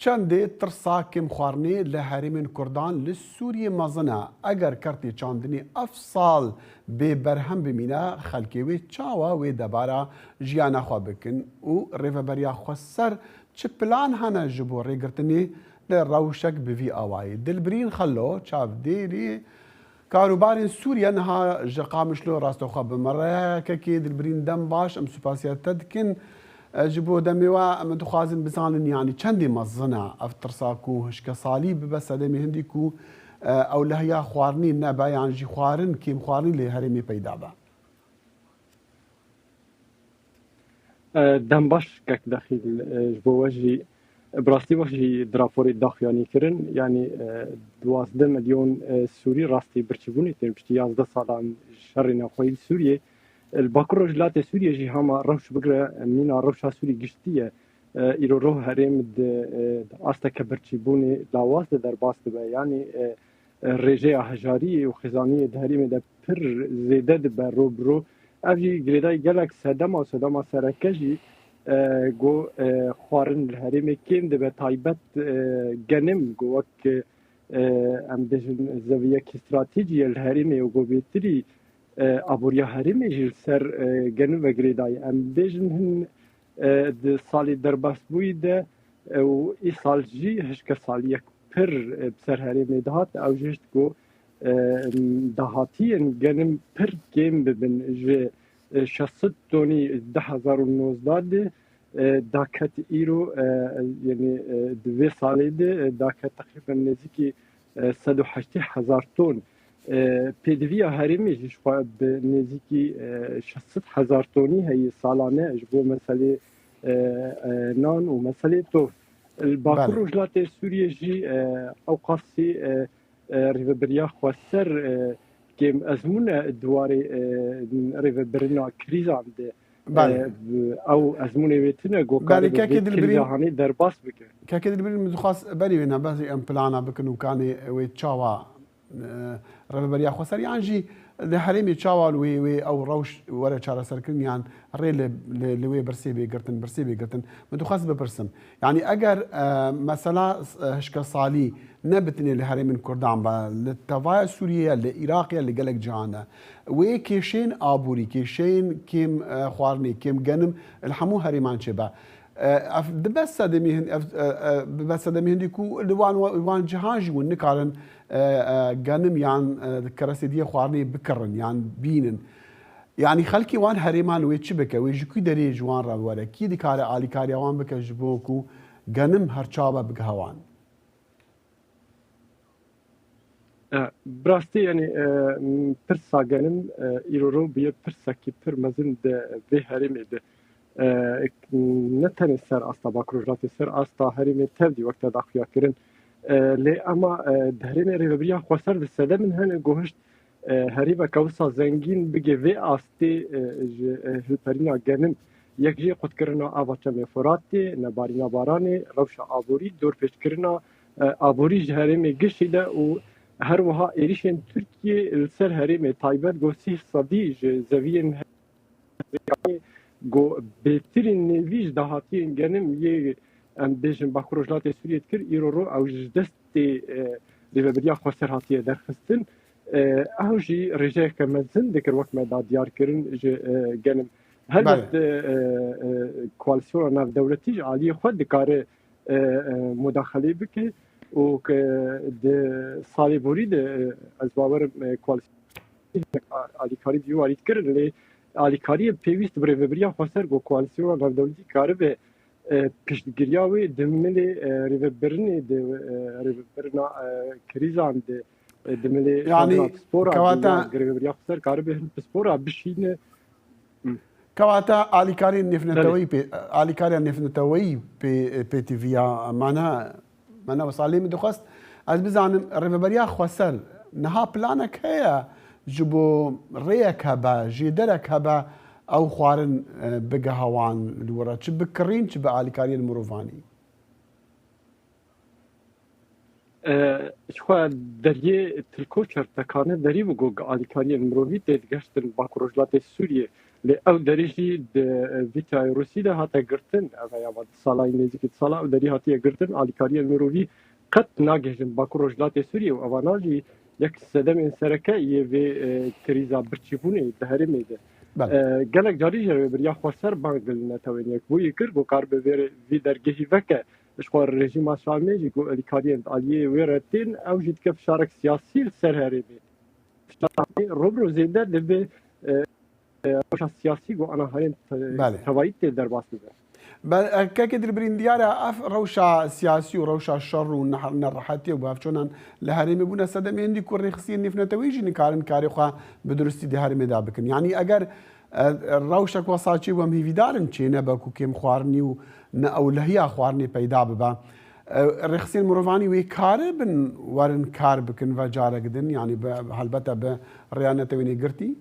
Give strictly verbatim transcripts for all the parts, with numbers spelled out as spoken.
Çendê tirsa kêmxwarinê li herêmên Kurdan li Sûriyê mezin e. Eger kertê çandinê ev sal bê berhem bimîne, xelkê wê çawa wê debara jiyana xwe bikin û Rêveberiya Xweser çi plan hene ji bo rêgirtinê li rewşek bi vî awayî? Dilbirîn Xelo, çavdêrî Karûbarên Sûriye niha ji Qamişlo rastoxwe bi me re ye. Kekê Dilbirîn, dem baş, em supasiya te dikin. E, ji bo demê we em dixwazin bizanin, yanî çendê mezin e ev tirsa ku hişkesalî bibe sedemê hindî ku, e, ewlehiya xwarinê nebe yan jî xwarin, kêmxwarinî lê herêmê peyda be? E, dem baş kek Dexîl, e, ji bo we jî, e, bi rastî wek jî di raporê daxuyanî kirin, yanî, e, duwazdeh milyon, e, Sûrî rastî birçîbûnê tên piştî yazdeh salan şerê navxweyî li Sûriyê. E, li Bakur Rojhilatê Sûriyê jî hema rewş bigire, e, mîna rewşa Sûrî giştî ye. E, îro roh herêm di, e, di asteke birçîbûnê lawaz de derbas dibe. Yanî, e, e, rêjeya hejariyê û xêzaniyê di herêmê de pir zêde dibe ro bi ro. Ev jî girêdayî gelek sedema û sedema sereke jî, e, ku, e, xwarin li herêmê kêm dibe, taybet, e, genim ku wek, e, em bêjin zeviyekî stratejî ye li herêmê û ku bêtirî, e, aboriya herêmê jî li ser, e, genim ve girêdayî. Em bêjin hin, e, di salê derbasbûyî de, e, û îsal jî hişkesaliyek pir, e, bi ser herêmê dihat. Ew jî hişt ku, e, dahatiyên genim pir kêm bibin. Ji, e, şeş sed tonî du hezar û nozdeh de, e, daket îro, e, yanî, e, di vê salê de, e, daket teqrîben nêzîkî, e, sed û heştê hezar ton. E, pêdiviya herêmê jî ji xwe bi nêzîkî, e, şeş sed hezar tonî heye salane ji bo meselê, e, e, nan û meselê tof. Li Bakur Belê. Rojhilatê Sûriyê jî, e, ewqasî, e, e, rêveberiya xweser, e, kêm ezmûn e di warê, e, rêvebirina krîzan de. Belê. E, ew ezmûnê wê tune ku Belê, kare kekê bi vê Dilbirîn, krîza hanê derbas bike. Kekê Dilbirîn, min dixwast berî wê nebezî em plana bikin û kanê wê çawa, e, rêveberiya xweser yan jî li herêmê çawa li wê, wê ew rewş were çareserkirin yan rê li, li, li wê birsê bê girtin, birsê bê girtin. Min dixwest bipirsim. Yanî eger, e, mesela, e, hişkesalî ne bi tenê li herêmên Kurdan be, li tevaya Sûriyê ye, li Iraq ye, li gelek cihan de. Wê kêşeyên aborî, kêşeyên kêm, e, xwarinê, kêm genim li hemû herêman çêbe. E, ev dibe sedemî hin-, ev, e, e, bibe sedemî hindî ku li wan, wan cihan jî hûn nikarin, e, e, genim yan, e, keresediyê xwarinê bikirin yan bînin. Yanî xelkê wan herêman wê çi bike? Wê ji kû derê ji wan re were? Kî dikare alîkariya wan bike ji bo ku genim her çawa be bigihe wan? E, bi rastî, yanî, e, m, pirsa genim, e, îro ro bûye pirsekî pir mezin di vê herêmê de. E, ne tenê ser asta Bakur Rojhilatê, ser asta herêmê tevdî wek te daxuya kirin. E, lê ema, e, di herêmê rêvebiriya xweser di sedemên hene ku hişt, e, herêmeke wisa zengîn bigê vê astê, e, ji, e, hilperîna genim. Yek jê qutkirina ava Çemê Furatê, nebarîna baranê, rewşa aborî, dorpêçkirina, e, aborî ji herêmê gişî de û her wiha êrîşên Tirkiyê li ser herêmê taybet ku sîh sedî ji zeviyên herêmê ku bêtirîn nêvî ji dahatiyên genim yê, em bêjin, Bakur Rojhilatê Sûriyê dikir, îro ro ew ji destê, e, Rêveberiya Xweser hatiye derxistin. E, ew jî rêjeyeke mezin dikir, wek me da diyar kirin ji, e, genim. Helbet, Belê. e, e, e, koalîsyona navdewletî ji aliyê xwe dikare, e, e, mudaxelê bike û ke di salê borî de, e, ez bawerim, e, koalîsyon alîkarî di warî dikirin, lê alîkariyê pêwîst bi rêvebiriya xweser ku koalîsyona navdewletî karibe, e, piştgiriya wê di milê, e, rêvebirinê de, e, rêvebirina, e, krîzan de, e, di milê Yanî, şandina pispora, kewata di rêvebiriya xweser karibe hin pispora bişîne. Hı. Kewata alîkariyên Belê. nêvneteweyî pê, alîkariya nêvneteweyî pê, pê tîviya mane, mane wisa lê min dixwest ez bizanim, Rêveberiya Xweser niha planek heye ji bo rêyek hebe, jêderek hebe ew xwarin, e, bigihe wan li wir re, çi bi kirîn, çi bi alîkariyên mirovanî? E, ji xwe deriyê tilko çertekane derî bû ku alîkariyên mirovî tê digeştin Bakur Rojhilatê Sûriyê. Lê ew derî jî di, e, vî tayê Rûsî de hate girtin. Ev ya di sala nêzîkî di sala ew derî hatiye girtin. Alîkariyên mirovî qet nagihîjin Bakur Rojhilatê Sûriyê û evana jî yek sedemên sereke yê vê, e, krîza birçîbûnê di herêmê de. Belê. E, gelek carî jî Rêvebiriya Xweser bang li Netewên Yekbûyî kir ku karibe vê, vî dergehî veke. Ji xwe rejîma Şamê jî ku alîkariyên di aliyê wê re tên, ew jî dike fişarek siyasî li ser herêmê. Fişarek rû bi rû zêde dibe, e, e, rewşa siyasî ku ana herêm te-, Belê. tevayî tê derbas bibe. Be-, e, kekê Dilbirîn, diyar e, ev rewşa siyasî û rewşa şer û ne-, nerehetiyê û bavçonan li herêmê bûne sedemê hindî ku rêxisiyên nêvneteweyî jî nikarin karê xwe bi durustî di herêmê de bikin. Yanî eger, e, rewşek wesa çê û em hêvîdar in çê nebe ku kêmxwarinî û ne ewlehiya xwarinê peyda bibe. E, rêxisiyên mirovanî wê karibin werin kar bikin ve carek din, yanî bi, helbete bi rêya Netewên Yekgirtî?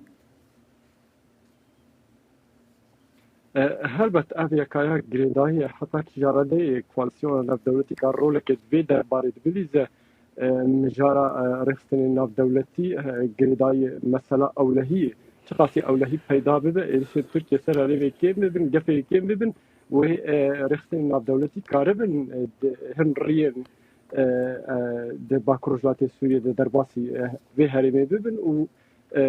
E, helbet ev yekaya girêdayî ye, heta kîja redeyê koalîsyona navdewletî ka rolekê di vê derbarê dibilîze, e, mijara, e, rêxistinên navdewletî, e, girêdayî mesela ewlehiyê. Çiqasî ewlehî peyda bibe, êrişên Tirkiye ser herêmê kêm bibin, gefê kêm bibin, wê, e, rêxistinên navdewletî karibin, e, di hin riyên, e, e, di Bakur Rojhilatê Sûriyê de derbasî, e, vê herêmê bibin û, e,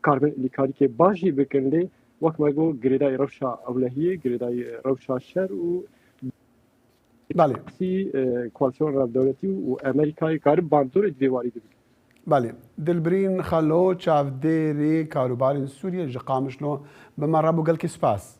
karibin alîkarîkê baş jî bikin lê wek me got girêdayî rewşa ewlehiyê, girêdayî rewşa şer û Belê. sî, e, koalîsyona navdewletî û Amerîkayê karib bandorê di vê warî de bikin. Belê. Dilbirîn Xelo, çavdêrê karûbarên Sûriyê ji Qamişlo, bi me re bû, gelkî spas.